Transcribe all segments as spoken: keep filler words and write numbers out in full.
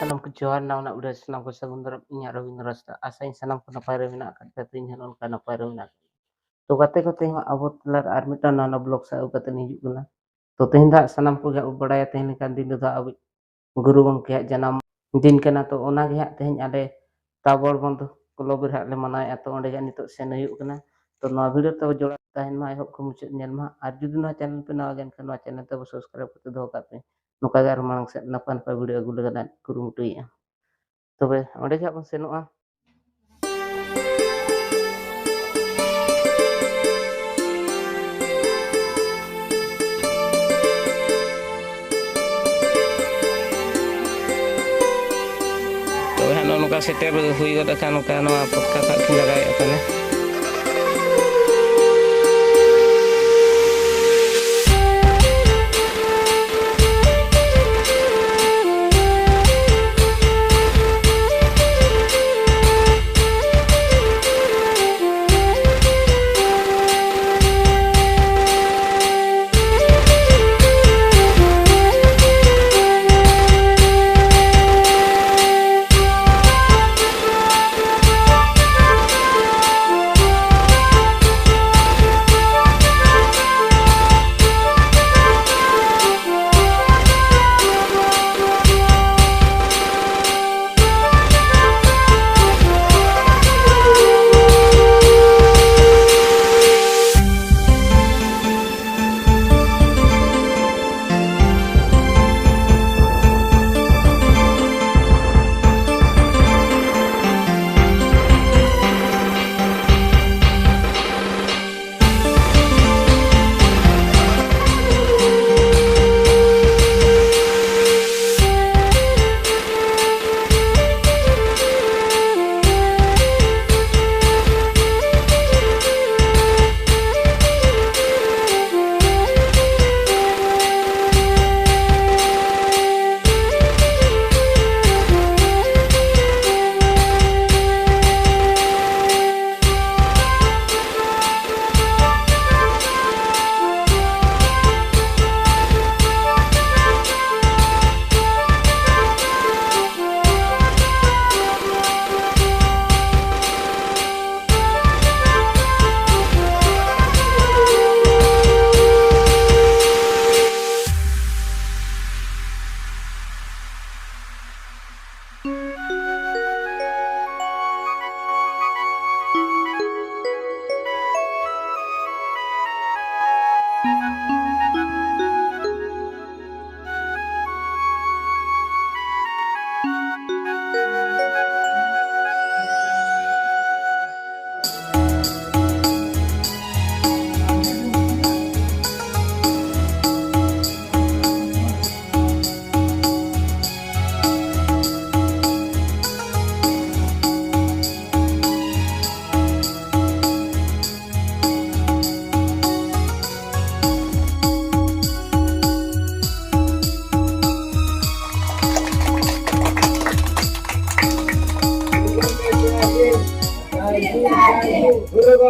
ᱥᱟᱱᱟᱢ ᱠᱚ ᱡᱚᱦᱟᱨ, ᱱᱟᱣᱟ ᱱᱟᱜ video ᱥᱟᱱᱟᱢ ᱠᱚ ᱥᱟᱹᱜᱩᱱ ᱫᱟᱨᱟᱢ᱾ ᱤᱧᱟᱹᱜ ᱨᱚᱵᱤᱱᱫᱨᱚ ᱦᱟᱸᱥᱫᱟ, ᱟᱥᱟᱧ ᱥᱟᱱᱟᱢ ᱠᱚ ᱱᱟᱯᱟᱭ ᱨᱮ ᱢᱮᱱᱟᱜ ᱟᱠᱟᱫ ᱯᱮᱭᱟ, ᱛᱮᱦᱮᱧ ᱦᱚᱸ ᱱᱚᱝᱠᱟ ᱱᱟᱯᱟᱭ ᱨᱮ ᱢᱮᱱᱟᱜ ᱟᱠᱟᱫ ᱯᱮᱭᱟ᱾ ᱛᱚ ᱜᱟᱛᱮ ᱠᱚ, ᱛᱮᱦᱮᱧ ᱦᱚᱸ ᱟᱵᱚ ᱛᱟᱞᱟᱨᱮ ᱟᱨ ᱢᱤᱫᱴᱟᱝ ᱱᱟᱣᱟ ᱱᱟᱜ vlog ᱥᱟᱶ ᱟᱹᱜᱩ ᱠᱟᱛᱮ ᱤᱧ ᱦᱤᱡᱩᱜ ᱠᱟᱱᱟ᱾ ᱛᱚ ᱛᱮᱦᱮᱧ ᱫᱚ ᱦᱟᱸᱜ ᱥᱟᱱᱟᱢ ᱠᱚᱜᱮ ᱦᱟᱸᱜ ᱵᱚ ᱵᱟᱲᱟᱭᱟ, ᱛᱮᱦᱮᱧ ᱞᱮᱠᱟᱱ ᱫᱤᱱ ᱨᱮᱫᱚ ᱟᱵᱚ ᱜᱩᱨᱩ ᱜᱚᱢᱠᱮᱭᱟᱜ ᱡᱟᱱᱟᱢ ᱫᱤᱱ ᱠᱟᱱᱟ᱾ ᱛᱚ ᱚᱱᱟᱜᱮ ᱦᱟᱸᱜ ᱛᱮᱦᱮᱧ ᱟᱞᱮ ᱛᱟᱵᱚᱲ ᱵᱚᱱᱫᱷ ᱠᱞᱚᱵ ᱨᱮ ᱦᱟᱸᱜ ᱞᱮ ᱢᱟᱱᱟᱣᱮᱫᱼᱟ᱾ ᱛᱚ ᱚᱸᱰᱮ ᱜᱮ ᱦᱟᱸᱜ ᱱᱤᱛᱚᱜ ᱥᱮᱱ ᱦᱩᱭᱩᱜ ᱠᱟᱱᱟ᱾ ᱛᱚ ᱱᱚᱣᱟ video ᱛᱮ ᱡᱚᱲᱟᱣ ᱛᱟᱦᱮᱱ ᱢᱟ, ᱮᱦᱚᱵ ᱠᱷᱚᱱ ᱢᱩᱪᱟᱹᱫ ᱧᱮᱞ ᱢᱟ᱾ ᱟᱨ ᱡᱩᱫᱤ ᱱᱚᱣᱟ channel ᱯᱮ ᱱᱟᱣᱟ ᱜᱮᱭᱟ, ᱮᱱᱠᱷᱟᱱ ᱱᱚᱣᱟ channel ᱛᱮ subscribe ᱠᱟᱛᱮ ᱫᱚᱦᱚ ᱠᱟᱜ ᱯᱮ᱾ ᱱᱚᱝᱠᱟ ᱜᱮ ᱟᱨ ᱢᱟᱲᱟᱝ ᱥᱮᱫ ᱱᱟᱯᱟᱭ ᱱᱟᱯᱟᱭ video ᱟᱹᱜᱩ ᱞᱟᱹᱜᱤᱫ ᱦᱟᱸᱜ ᱠᱩᱨᱩᱢᱩᱴᱩᱭᱮᱫᱼᱟ᱾ ᱛᱚᱵᱮ ᱚᱸᱰᱮ ᱜᱮ ᱦᱟᱸᱜ ᱵᱚᱱ ᱥᱮᱱᱚᱜᱼᱟ᱾ ᱛᱚᱵᱮ ᱦᱟᱸᱜ ᱱᱚᱜᱼᱚ ᱱᱚᱝᱠᱟ ᱥᱮᱴᱮᱨ ᱦᱩᱭ ᱜᱚᱫ ᱟᱠᱟᱱ, ᱱᱚᱝᱠᱟ ᱱᱚᱣᱟ ᱯᱚᱛᱠᱟ ᱠᱚ ᱟᱹᱠᱷᱨᱤᱧ ᱞᱟᱜᱟᱣᱮᱫ ᱠᱟᱱᱟ᱾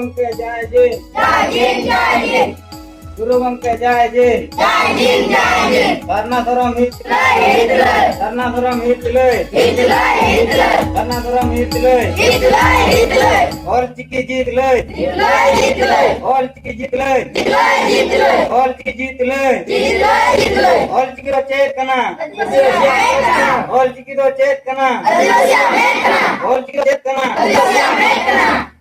ᱜᱚᱢᱠᱮ ᱡᱟᱭ ᱡᱤᱱ᱾ ᱡᱟᱭ ᱡᱤᱱ, ᱡᱟᱭ ᱡᱤᱱ᱾ ᱜᱩᱨᱩ ᱜᱚᱢᱠᱮ ᱡᱟᱭ ᱡᱤᱱ᱾ ᱡᱟᱭ ᱡᱤᱱ, ᱡᱟᱭ ᱡᱤᱱ᱾ ᱥᱟᱨᱱᱟ ᱫᱷᱚᱨᱚᱢ ᱦᱤᱛ᱾ ᱦᱤᱛᱞᱟᱹᱭ, ᱦᱤᱛᱞᱟᱹᱭ᱾ ᱥᱟᱨᱱᱟ ᱫᱷᱚᱨᱚᱢ ᱦᱤᱛᱞᱟᱹᱭ᱾ ᱦᱤᱛᱞᱟᱹᱭ, ᱦᱤᱛᱞᱟᱹᱭ᱾ ᱥᱟᱨᱱᱟ ᱫᱷᱚᱨᱚᱢ ᱦᱤᱛᱞᱟᱹᱭ᱾ ᱦᱤᱛᱞᱟᱹᱭ, ᱦᱤᱛᱞᱟᱹᱭ᱾ ᱚᱞ ᱪᱤᱠᱤ ᱡᱤᱛ ᱞᱟᱹᱭ᱾ ᱦᱤᱛᱞᱟᱹᱭ, ᱦᱤᱛᱞᱟᱹᱭ᱾ ᱚᱞ ᱪᱤᱠᱤ ᱡᱤᱛ ᱞᱟᱹᱭ᱾ ᱦᱤᱛᱞᱟᱹᱭ, ᱦᱤᱛᱞᱟᱹᱭ᱾ ᱚᱞ ᱪᱤᱠᱤ ᱡᱤᱛ ᱞᱟᱹᱭ᱾ ᱦᱤᱛᱞᱟᱹᱭ, ᱦᱤᱛᱞᱟᱹᱭ᱾ ᱚᱞ ᱪᱤᱠᱤ ᱫᱚ ᱪᱮᱫ ᱠᱟᱱᱟ? ᱟᱹᱫᱤᱵᱟᱹᱥᱤᱭᱟᱜ ᱢᱮᱫ ᱠᱟᱱᱟ᱾ ᱚᱞ ᱪᱤᱠᱤ ᱫᱚ ᱪᱮᱫ ᱠᱟᱱᱟ? ᱟᱹᱫᱤᱵᱟᱹᱥᱤᱭᱟᱜ ᱢᱮᱫ ᱠᱟᱱᱟ᱾ ᱚᱞ ᱪᱤᱠᱤ ᱫᱚ ᱪᱮᱫ ᱠᱟᱱᱟ? ᱟᱹᱫᱤᱵᱟᱹᱥᱤᱭᱟᱜ ᱢᱮᱫ ᱠᱟᱱᱟ᱾